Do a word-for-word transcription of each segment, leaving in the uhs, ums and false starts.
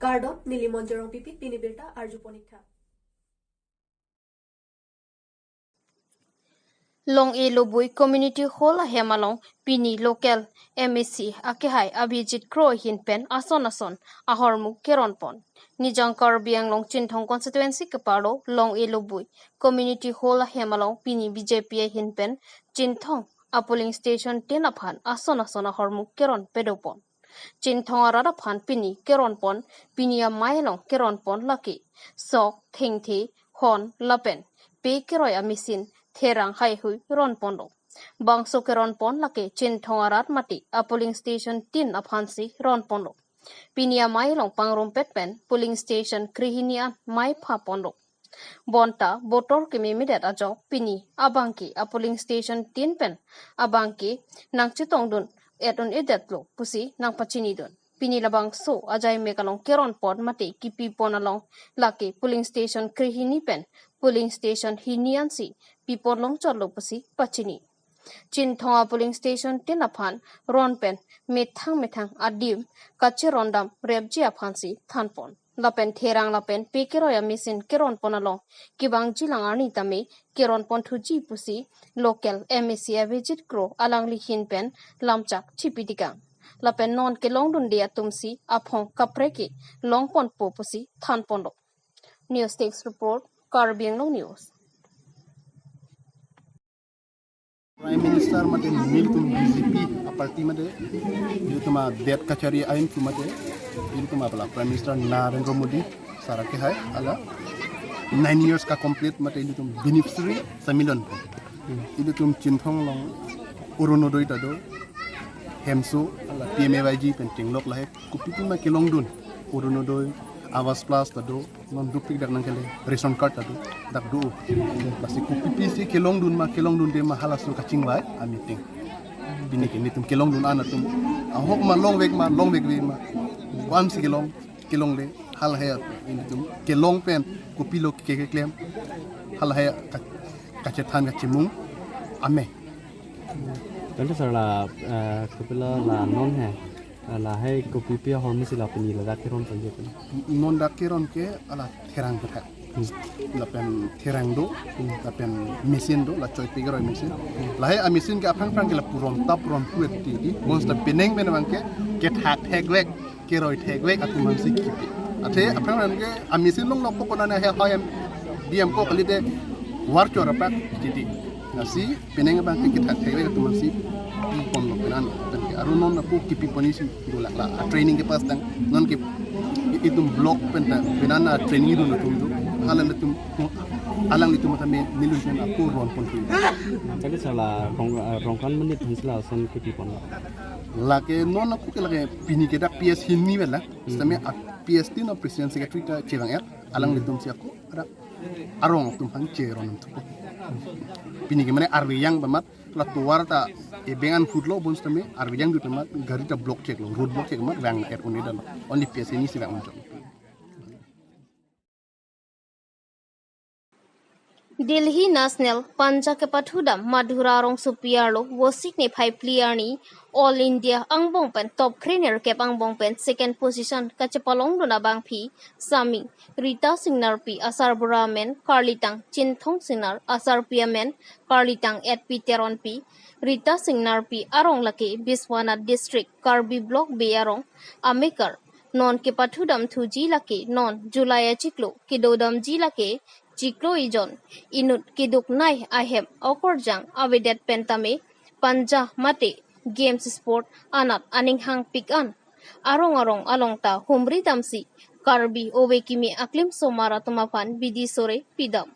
Kardom, neli Monjorong Pipit, pini birta arjupon ik tha. Long-e Lobui Community Hall ahem along pini local M A C akehai Abhijit Kro ahin pen ason ason ahormu keronpon. Nijang Karbi Anglong Chinthong constituency keparlo Long-e Lobui Community Hall ahem along pini B J P ahin pen Chinthong a polling station tin aphan ason ason ahormu keron pedopon. Chinthong arat aphan pini keronpon, pini amei along keronpon lake sok, thengthe, hon lapen pe keroi a machine, therang haihui ronponlo. Bangso keronpon lake Chinthong arat mate a polling station tin aphansi ronponlo. Pini amei along pangrumpet pen polling station krehini an mei phaponlo. Bonta botor kememedet ajok pini abangke a polling station tin pen abangke nangchetongdun et un-edetlo pusi nangpachinidun. Pini labangso ajaimek along keronpon mate kipipon along lake polling station krehini pen polling station hini ansi pipon longchotlo pusi pachini. Chinthong a polling station tin aphan ron pen methang methang adim kacherondam repji aphansi thanpon. Lapen therang lapen pe keroi a machine keronpon along kevangjilang arni tame keronpon thuji pusi local M A C Abhijit Kro alangli ahin pen lamchak chipitikang. Lapen non kelongdunde atumsi aphong kaprek ke longponpo pusi thanponlo. News Desk Report, Karbi Anglong News. Prime Minister mate nelitum B J P a party mate, nelitum adet kachari ain tu mate, nelitum abala Prime Minister Narendra Modi sir akehai, hala nine years ka complete mate nelitum beneficiary samilon. Nelitum Chinthong along Orunodoi ta do, Hemso, hala P M A Y G pen chenglok lahai, kopi pi ma kelongdun, Orunodoi, Awas Plus ta do, non dupik dak nangkele, ration card ta do, dak do. Lasi kopi pi si kelongdun ma, kelongdunde ma halaso kachingvai a meeting. Pini ke nelitum kelongdun an atum. Ahok ma longvek ma, longvekve ma. Ko-an si kelong, kelongle, halahei atum. Kelong pen, kopilo kekeklem. Halahei ka-, kachethan kachemung. Amei. Tangte sir la, eh, kopilo la non he. Lahai kopi pi ahormu si la pini ladak keronponji pen. Non dak keron ke hala therang ke tha. Hmm. Lapen therang do, lapen machine do, la choi pe keroi machine. Lahai a machine ke aphrang phrang ke lapu ron tap ron pu et ti di. Bonsita penang pen abangke kethak thekvek, keroi thekvek atum aphansi kipi. Athe aphrang phrang ke a machine longlo po konane he ha hem D M ko kalite war chor apak titi. Lasi penang abangke kethak thekvek atum aphansi piponlo pen an, pen ke aru non apu kipipon isi dulak la, a training kepastang, non ke itum block pen ta pen an a training dun atum do, halalitum, alanglitum tame nelitum pen apu ronpon thu. Tangte sir la rong, eh, rongkan menit than si lason kipiponlo. Lake non apu ke lake pini ke dak P S hini vela, Hmm. Sitame a P S tin a president secretary ta chevang er, alanglitum si ako, ada arong atum aphan cheron atum. Pini ke mane arve yang ba mat, la tovar ta ebeng an foot lo bonsitame arve yang dut mat, gari ta block chek lo, road block chek mat, vang et un-edetlo. Only P S hini si vang un-edetlo. Delhi National Panja kepathudam Madhura Rongsopi arlo Vosik niphai phli arni All India angbong pen top kre nerkep angbong pen second position kachepalongdun abangpi sami Rita Singnarpi asarbura amen karlitang Chinthong Singnar, asarpi amen karlitang Etpi Teronpi. Rita Singnarpi arong lake Biswanath District, Karbi Block Bey arong amekar. Non kepathudam thuji lake non July achiklo, kedodamji lake chiklo ejon, inut keduk nei ahem okorjang avedet pen tame Panja mate games sport anat aning hangpik an arong arong along ta humri damsi Karbi ove kimi aklim osomar atum aphan bidi sore pidam.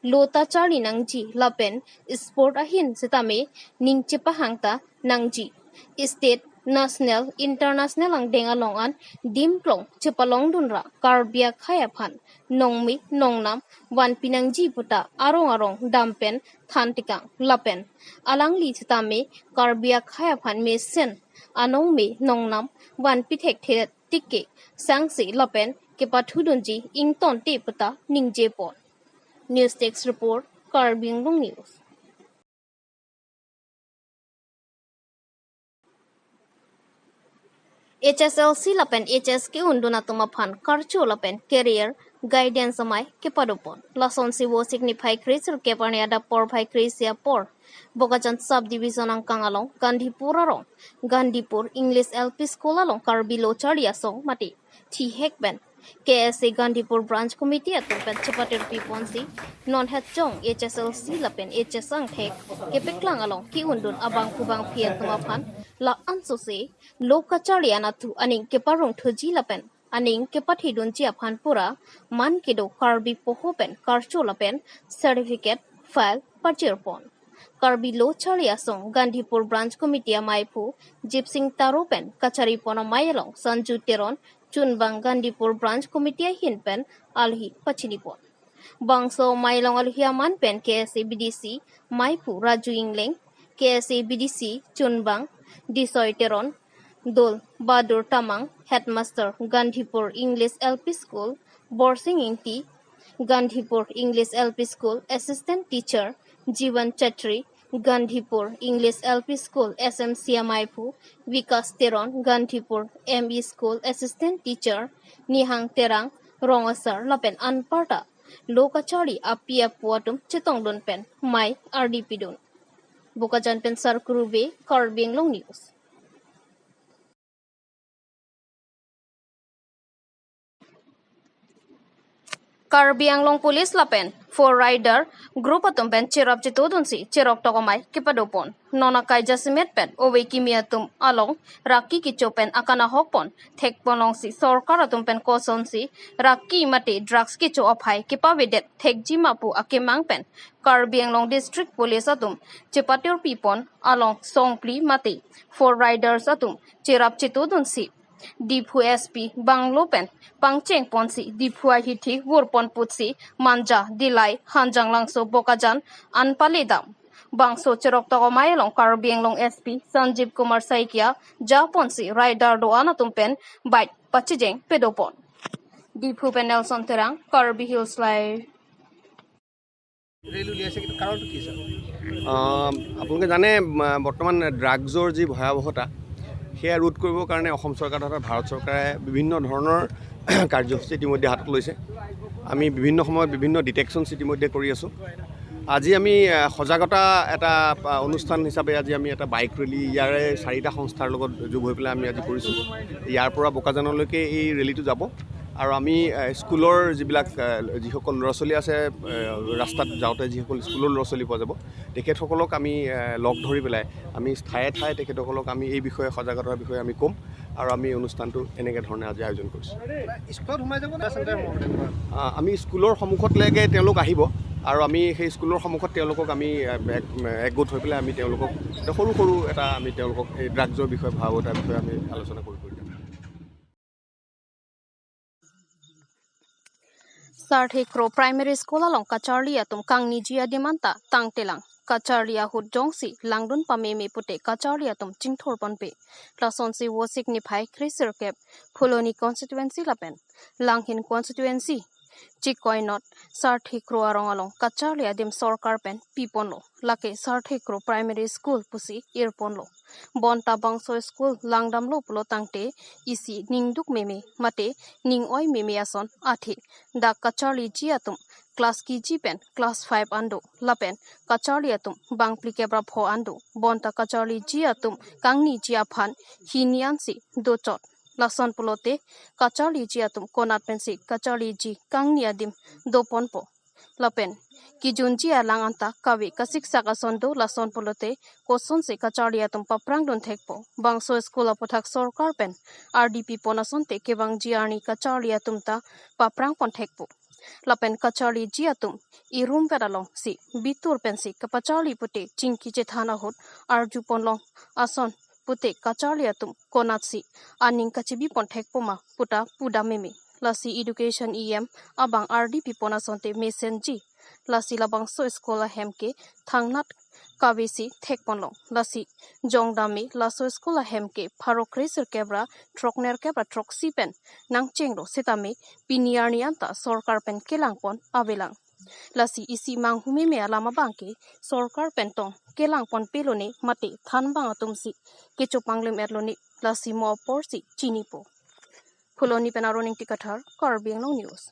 Lo ta charli nangji lapen sport ahin sitame ning chepahang ta nangji. State, national, international angdeng along an dimklong chepalongdun ra Karbi akhei aphan nongme nongnam vanpi nangji puta arong arong dam pen thantekang lapen alangli sitame Karbi akhei aphan mesen anongme nongnam vanpi thekthedet tik ke sangse lapen kepathudunji ingtonte puta ningjepon. News Desk Report, Karbi Anglong News. H S L C lapen H S ke-undun atum aphan karcho lapen career guidance amei kepadopon. Lasonsi Vosik niphai kre-sirkep arni adap porphai kre-isi apor Bokajan Sub Division angkang along Gandhipur arong Gandhipur English L P School along Karbi Lo Charli Asong mate thihek pen K S A Gandhipur Branch Committee atum pen chepatirpi ponsi non het jong H S L C lapen H S angthek kepeklang along ke-undun abangphu bangphi atum aphan la-an sose lo kacharli anatthu aning keparong thuji lapen aning kepathidunji aphan pura man kedo Karbi poho pen karcho lapen certificate file pajirpon. Karbi Lo Charli Asong Gandhipur Branch Committee ameiphu Jipsing Taro pen kacharipon amei along Sanju Teron chunbang Gandhipur Branch Committee ahin pen alohi pachinipon. Bangso amei along alohi aman pen K S A B D C meiphu Raju Ingleng, K S A B D C chunbang Disoi Teron, Dol Badur Tamang, Headmaster Gandhipur English L P School, Borsing Ingti, Gandhipur English L P School Assistant Teacher Jivan Chetri, Gandhipur English L P School S M C ameiphu Vikas Teron, Gandhipur M E School Assistant Teacher Nihang Terang, rong asar lapen anparta lo kacharli api apo atum chetongdun pen mei ardi pidun. Bokajan pen Sarkuru Bey, Karbi Anglong News. Karbi Anglong Police lapen Four Rider Group atum pen cherap chetodunsi cheroktok amei kepadopon. Non akai jasemet pen ove kimi atum along raki kecho pen akanahokpon thekponlongsi sorkar atum pen kosonsi raki mate drugs kecho aphai kepavedet thekji ma pu akemang pen Karbi Anglong District Police atum chepatirpipon along songpli mate Four Riders atum cherap chetodunsi Diphu S P bungalow pen pangchengponsi Diphu ahithi vurpon putsi Manja, Dillai, Hanjanglangso, Bokajan an paledam. Bangso cheroktok amei along Karbi Anglong S P Sanjeev Kumar Saikia japonsi rider do-an atum pen bike pachijeng pedopon. Diphu pen Nelson Terang, Karbi Hills Live. Rally উলিয়াইছে, কিন্তু কাৰণটো কি, ছাৰ? আহ, আপোনালোকে জানে, আহ, বৰ্তমান ড্ৰাগছৰ যি ভয়াৱহতা, সেয়া ৰোধ কৰিবৰ কাৰণে অসম চৰকাৰ তথা ভাৰত চৰকাৰে বিভিন্ন ধৰণৰ কাৰ্যসূচী ইতিমধ্যে হাতত লৈছে। আমি বিভিন্ন সময়ত বিভিন্ন ডিটেকশ্যনছ ইতিমধ্যে কৰি আছোঁ। আজি আমি, আহ, সজাগতা এটা, আহ, অনুষ্ঠান হিচাপে আজি আমি এটা বাইক ৰেলী ইয়াৰে চাৰিটা সংস্থাৰ লগত যোগ হৈ পেলাই আমি আজি কৰিছোঁ। ইয়াৰ পৰা বোকাজানলৈকে এই ৰেলীটো যাব। আৰু আমি, আহ, স্কুলৰ যিবিলাক, আহ, যিসকল ল'ৰা ছোৱালী আছে, আহ, ৰাস্তাত যাওঁতে যিসকল স্কুলৰ ল'ৰা ছোৱালী পোৱা যাব, তেখেতসকলক আমি, আহ, লগ ধৰি পেলাই আমি ঠায়ে ঠায়ে তেখেতসকলক আমি এই বিষয়ে, সজাগতাৰ বিষয়ে আমি ক'ম আৰু আমি অনুষ্ঠানটো এনেকে ধৰণে আজি আয়োজন কৰিছোঁ। স্কুলত সোমাই যাব নে? আহ, আমি স্কুলৰ সন্মুখলৈকে তেওঁলোক আহিব আৰু আমি সেই স্কুলৰ সন্মুখত তেওঁলোকক আমি, আহ, এক-, একগোট হৈ পেলাই আমি তেওঁলোকক এটা সৰু সৰু এটা আমি তেওঁলোকক এই ড্ৰাগছৰ বিষয়ে, ভয়াৱহতাৰ বিষয়ে আমি আলোচনা কৰি কৰি দিম। Sarthe Kro Primary School along kacharli atum kangniji adim anta tangtelang. Kacharli ahut jongsi langdun pameme pute kacharli atum chingthurponpe. Lasonsi Vosik niphai kre-sirkep Phuloni constituency lapen Langhin constituency Chikoi North Sarthe Kro arong along kacharli adim sorkar pen piponlo. Lake Sarthe Kro Primary School pusi irponlo. Bonta bangso school langdamlo pulo tangte isi ningduk meme mate ning-oi meme ason athe dak kacharliji atum class K G pen class five an do lapen kacharli atum bangphli kep ra pho an do. Bonta kacharliji atum kangniji aphan hini ansi dochot. Lason pulote kacharliji atum konat pensi kacharliji kangni adim doponpo. Lapen kejunji alang anta kave kasiksak ason do, lason pulote kosonsi kacharli atum paprangdun thekpo. Bangso school aputhak sorkar pen ardi pipon asonte kevangji arni kacharli atum ta paprangpon thekpo. Lapen kacharliji atum irum vet alongsi bitur pensi kapacharli pute chingki chethan ahut arjuponlong ason pute kacharli atum konatsi aning kachebipon thekpo ma puta pudam meme. Lasi education E M abang ardi pipon asonte mesenji. Lasi labangso school ahem ke thangnat kavesi thekponlong. Lasi jongdam me laso school ahem ke pharo kre-sirkep ra throknerkep ra throksi pen nangchenglo setame pini arni anta sorkar pen kelangpon avelang. Lasi isi manghu meme alam abang ke sorkar pen tong kelangponpelone mate thanbang atumsi kechopanglem-etlone. lasi mo apor si chinipo. Phuloni pen Arun Ingti Kathar, Karbi Anglong News.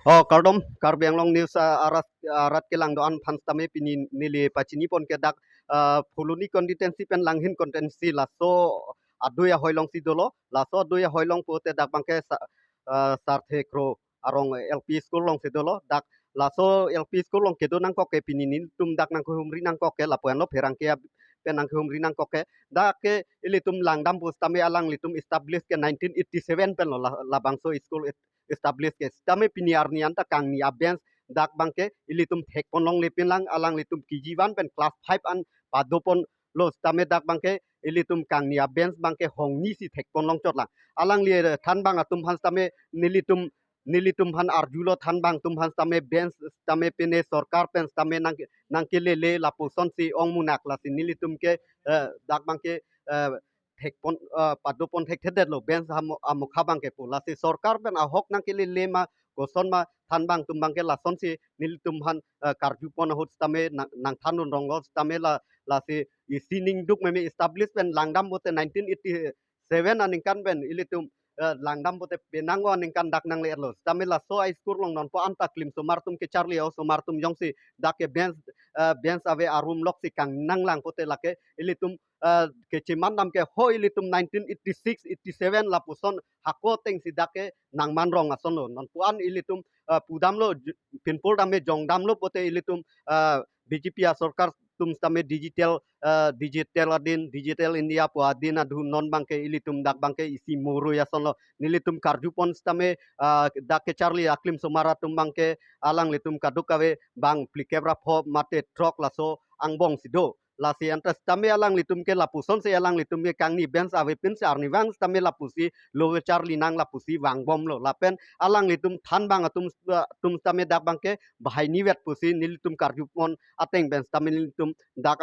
Oh, kardom, Karbi Anglong News, ah, arat, arat kelang do-an aphan sitame pini neli pachinipon ke dak, ah, Phuloni constituency pen Langhin constituency laso adui ahoi alongsi dolo, laso adui ahoi along pute dak abangke sa-, ah, Sarthe Kro arong L P school alongsi dolo, dak laso L P school along kedo nangkok ke pini nelitum dak nangkehumri nangkok ke lapu-anlo pherangke pen nangkehumri nangkok ke, dak ke ilitum langdam pusitame alanglitum establish ke nineteen eighty seven penlo la-, labangso school establish ke. Sitame pini arni anta kangni a-bench dak abangke ilitum thekpon longle pinlang, alanglitum K G one pen class five an padoponlo sitame dak abangke ilitum kangni a-bench abangke hongni si thekpon longchotlang. Alangli, eh, thanbang atum aphan sitame nelitum, nelitum aphan arjulo, thanbang atum aphan sitame bench sitame pine sorkar pen sitame nang, nangkelele lapusonsi ong munak, lasi nelitum ke, eh, dak abangke, eh, thekpon, eh, padopon thekthedetlo bench amo-, amokha abangke pu. Lasi sorkar pen ahok nangkelele ma, koson ma, thanbang atum abangke lasonsi nelitum aphan, eh, karjupon ahut sitame nang, nangthandun ronglo sitame la, lasi isi ningduk meme establish pen langdam pute nineteen eighty seven aningkan pen ilitum, eh, langdam pute penang aningkan dak nangle-etlo. Sitame laso a-school along nonpu anta klim osomar atum kecharli osomar atum jongsi dak ke bench, eh, bench ave arum loksi kangnanglang pute lake ilitum, eh, kechemandam ke ho ilitum nineteen eighty six eighty seven lapuson hako atengsi dak ke nangman rong asonlo. Nonpu an ilitum, eh, pudamlo, j-, pinpur dame jongdamlo pute ilitum, eh, B J P asorkar atum sitame digital, eh, digital adin, Digital India pu adin adhu non abangke ilitum dak abangke isi murui asonlo. Nelitum karjupon sitame, ah, dak kecharli aklim osomar atum abangke alanglitum kadokave bang phlikep ra pho mate throk laso angbong si do. Lasi anta sitame alanglitum ke lapusonsi alanglitum ke kangni bench ave pinsi arnivang sitame lapusi lo kecharli nang lapusi vangbomlo. Lapen alanglitum thanbang atum, atum sitame dak abangke bahai nivet pusi nelitum karjupon ateng pen sitame nelitum dak,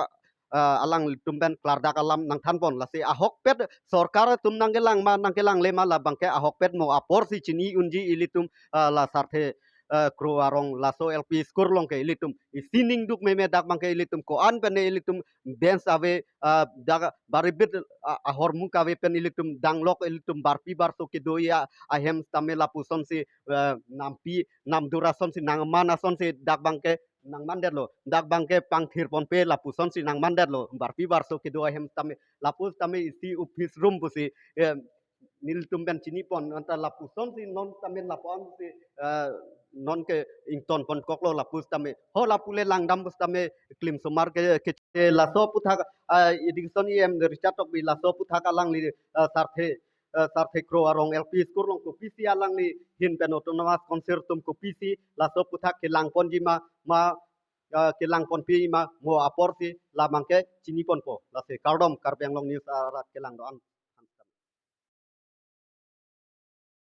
eh, alanglitum pen klardak alam nangthanpon. Lasi ahokpet sorkar atum nangkelang ma nangkelangle ma labangke ahokpet mo aporsi chini unji ilitum, eh, la Sarthe, eh, Kro arong laso L P school along ke ilitum isi ningduk meme dak abangke ilitum ko-an pen ilitum bench ave, eh, dak baribit, ah, ahormu kave pen ilitum danglok ilitum barpi barso kedo-i ahem sitame lapusonsi, eh, nampi namdur asonsi nangman asonsi dak abangke nangmandetlo. Dak abangke pangthirponpe lapusonsi nangmandetlo. Barpi barso kedo ahem sitame, lapu sitame isi office room pusi, eh, nelitum pen chinipon anta lapusonsi non sitame lapu-ansi, eh, non ke ingtonponkoklo lapu sitame. Ho lapu le langdam pusitame klim osomar ke, ke, eh, laso aputhak, ah, Education E M Richard Tokbi laso aputhak alangli, eh, Sarthe, eh, Sarthe Kro arong L P school along kopisi alangli ahin pen Autonomous Council atum kopisi laso aputhak kelangponji ma, ma, eh, kelangponpi ma mo aporsi labangke chiniponpo. Lasi kardom, Karbi Anglong News arat kelang do-an.